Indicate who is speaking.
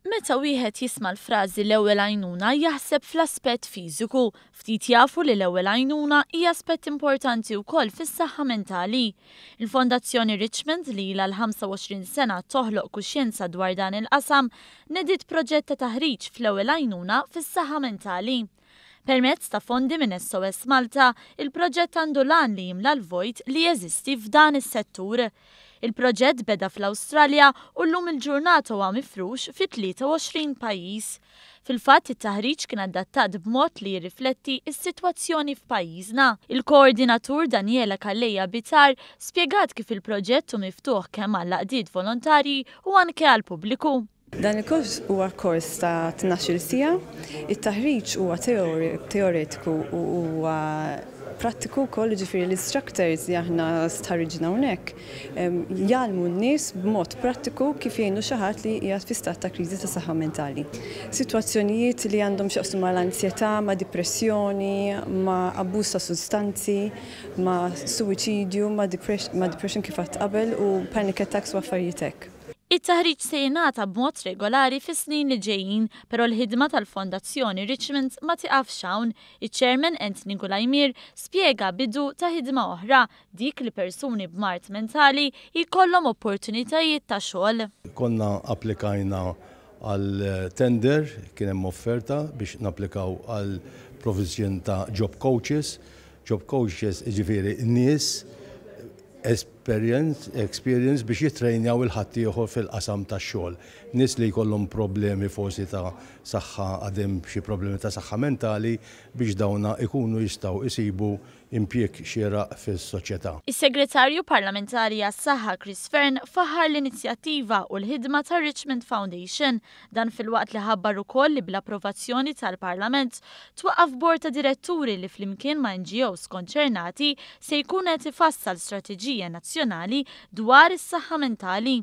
Speaker 1: Meta wieħed jisma' l-frażi l-ewwel għajnuna jaħseb fl-aspett fiżiku. Ftit jafu li l-ewwel għajnuna hija aspett importanti wkoll fis-saħħa mentali. Il-Fondazzjoni Richmond li ilha l-25 sena toħloq kuxjenza dwar dan il-qasam nediet proġett ta' taħriġ fl-ewwel għajnuna fis-saħħa mentali. Permezz ta' fondi minn SOS Malta, il-proġett għandu l-għan li jimla l-vojt li jeżisti f'dan is-settur. Il-proġett beda fl-Awstralja u llum il-ġurnata huwa mifrux fi 23 pajjiż. Fil-fatt it-taħriġ kien adattat b'mod li jirrifletti s-sitwazzjoni f'pajjiżna. Il-koordinatur Daniela Calleja Bitar spjegat kif il-proġett hu miftuħ kemm għall-għaqdiet volontarji u anke għall-pubbliku.
Speaker 2: Dan il-kors huwa kors ta' 12-il siegħa. It-taħriġ huwa teoretiku u huwa prattiku wkoll, jiġifieri l-instructors li aħna stħarriġna hawnhekk jgħallmu n-nies b'mod prattiku kif jgħinu xi ħadd li qiegħed fi stat ta' kriżi ta' saħħa mentali. Sitwazzjonijiet li għandhom x'jaqsmu mal-ansjetà, ma' dipressjoni, ma' abbuż ta' sustanzi, ma' suwiċidju, ma' depression kif għedt qabel u panic attacks u affarijiet hekk.
Speaker 1: It-taħriġ se jingħata b'mod regolari fis-snin li ġejjin, però l-ħidma tal-Fondazzjoni Richmond ma tiqafx hawn. Iċ-Chairman Anthony Gulajmir spjega bidu ta' ħidma oħra, dik li persuni b'mard mentali jkollhom opportunitajiet ta' xogħol.
Speaker 3: Konna applikajna għal tender, kien hemm offerta biex napplikaw għal provision ta' job coaches. Job coaches jiġifieri nies experience biex jitrejnjaw il-ħaddieħor fil-qasam tax-xogħol. Nies li jkollhom problemi forsi ta' saħħa għadhom xi problemi ta' saħħa mentali biex dawna ikunu jistgħu jsibu impjieg xieraq fis-soċjetà.
Speaker 1: Is-Segretarju Parlamentari għas-Saħħa Chris Fearne faħħar l-inizjattiva u l-ħidma ta' Richmond Foundation dan filwaqt li ħabbar ukoll li bl-approvazzjoni tal-Parlament twaqqaf bord ta' diretturi li flimkien ma' NGOs konċernati se jkun qed ifassal strateġija nazzjonali dwar is-saħħa mentali.